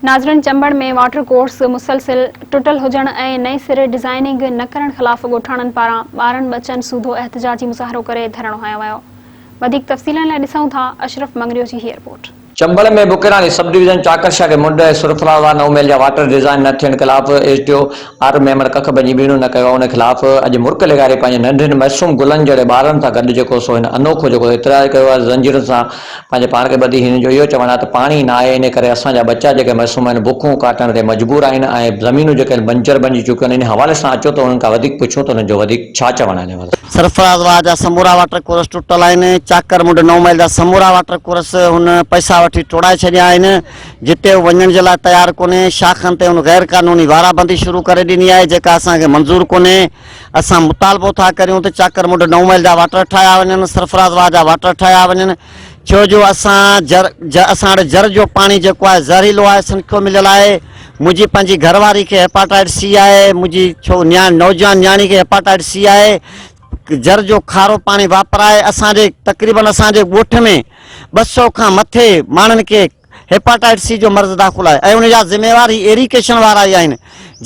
ناظرين Chambar ۾ water course مسلسل ٽٽل هجڻ ۽ نئين سر ڊزائننگ نه ڪرڻ خلاف ڳوٺاڻن پاران ٻارن ٻچن سوڌو احتجاجي مظاهرو ڪري ڌرڻو هنيو ويو. وڌيڪ تفصيلن لاء ڏسون ٿا اشرف مڱريو جي هي report. Chambar ۾ Bakrani sub division Chakar Shah کي منڍ ۽ سرفراز نئون ميل جا واٽر ڊزائن نه ٿيڻ خلاف S D O Arib Memon ڪک ڀڃي ٻيڻو نه ڪيو آهي ان خلاف اڄ مرڪ لغاري پنهنجي ننڍين معصوم گلن جهڙي ٻارن سان گڏ جيڪو سو هن انوکو جيڪو احتجاج ڪيو آهي زنجيرن سان پنهنجي پاڻ کي ٻڌي هن جو اهو چوڻ آهي ته پاڻي نه آهي ان ڪري اسان جا ٻچا جيڪي معصوم آهن بکون ڪاٽڻ تي مجبور آهن ۽ زمينون جيڪي آهن بنجر بنجي چڪيون آهن ان حوالي سان اچو ته انهن کان وڌيڪ پڇون ته انهن جو وڌيڪ ڇا چوڻ آهي ان حوالي سان. سرفراز واهه جا سمورا واٽر ڪورس ٽٽل آهن، چاڪر منڍ نئون ميل جا سمورا واٽر ڪورس هن پئسا وٺي ٽوڙائي ڇڏيا آهن، جتي هو وڃڻ جي لاء تيار ڪونهي، شاخن تي هن غير قانوني وارا بندي شروع ڪري ڏني آهي جيڪا اسان کي منظور ڪونهي، اسان مطالبو ٿا ڪريون ته چاڪر منڍ نئون ميل جا واٽر ٺاهيا وڃن، سرفراز واهه جا واٽر ٺاهيا وڃن، ڇو جو اسان جر اسان وٽ جر جو پاڻي جيڪو آهي زهريلو آهي سنکيو مليل آهي، منهنجي پنهنجي گهر واري کي هيپاٽائٽس سي آهي، منهنجي ڇو نوجوان نياڻي کي هيپاٽائٽس سي آهي، جر جو کارو پاڻي واپرائي اسان جي تقريبن اسان جي ڳوٺ ۾ 200 کان مٿي ماڻهن کي هيپاٽائٽس سي جو مرض داخل آهي ۽ ان جا ذميوار هي ايريگيشن وارا ئي آهن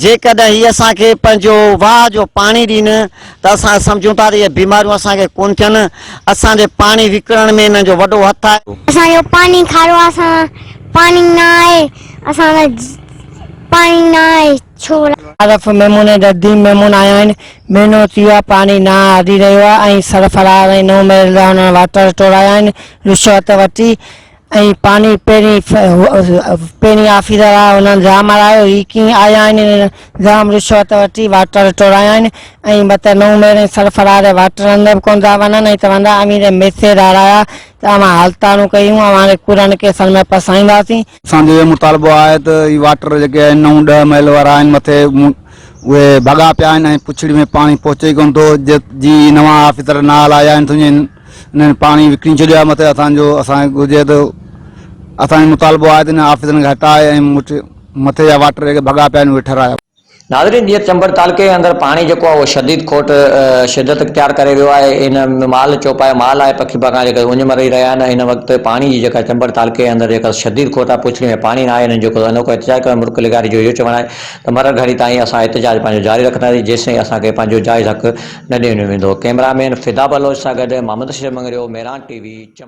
جيڪڏهن هي اسان کي پنهنجو واهه جو پاڻي ڏين ته اسان سمجهون ٿا ته اهي بيماريون اسان کي ڪون ٿين اسان جي پاڻي وڪڻڻ ۾ انهن جو وڏو هٿ آهي. اسان جو پاڻي کارو آ اسان پاڻي نه آهي اسان وٽ پاڻي نه آهي ڇو. عارف ميمون ۽ رديم ميمون آيا آهن مهينو ٿي ويو آهي پاڻي نه هلي رهيو آهي ۽ سرفراز ۽ نئون ميل جا انهن واٽر ٽوڙايا آهن رشوت وٺي ۽ پاڻي پهرين پهرين آفيسر آيا انهن جام هلايو هي ڪيئن آيا آهن انهن جام رشوت وٺي واٽر ٽوڙايا آهن ۽ مت نئون ميل ۽ سرفراز جي واٽر اندر به ڪونه ٿا وڃن ۽ چون ٿا اوهين ته ميسيج هارايا ته اوهان هلتارون ڪيون اوهان کي ڪوڙن ڪيسن ۾ پسائينداسين. اسان جو اهو مطالبو آهي ته هي واٽر جيڪي آهن نئون ڏهه ميل وارا آهن مٿي اهي ڀڳا پيا آهن ۽ پڇڙي ۾ پاڻي پهچي ئي ڪونه ٿو جي نوان آفيسر نال آيا آهن تنهنجي انهن پاڻي وڪڻي ڇڏيو آهي مٿي اسان جو اسان کي گهرجي ته اسان جو مطالبو آهي ته انهن آفيسرن کي هٽائي ۽ مٿي جا واٽر جيڪي ڀڳا پيا آهن اهي ٺهرايا. ناظرين جيئن چمبڙ تعلقي اندر پاڻي جيڪو آهي اهو شديد کوٽ شدت اختيار ڪري ويو آهي ان مال چوپايو مال آهي پکي پکان جيڪا اڃ مري رهيا آهن هن وقت پاڻي جي جيڪا چمبڙ تعلقي اندر جيڪا شديد کوٽ آهي پڇڙي ۾ پاڻي ناهي هنن جيڪو انوکو احتجاج ڪيو آهي ملڪ لغاري جو اهو چوڻ آهي ته مرڻ گهڙي تائين اسان احتجاج پنهنجو جاري رکنداسين جيسين اسان کي پنهنجو جائز حق نه ڏنو ويندو ڪئميرا مين فدا بلوچ سان گڏ محمد اشرف مڱريو مهراڻ ٽي وي چمبڙ.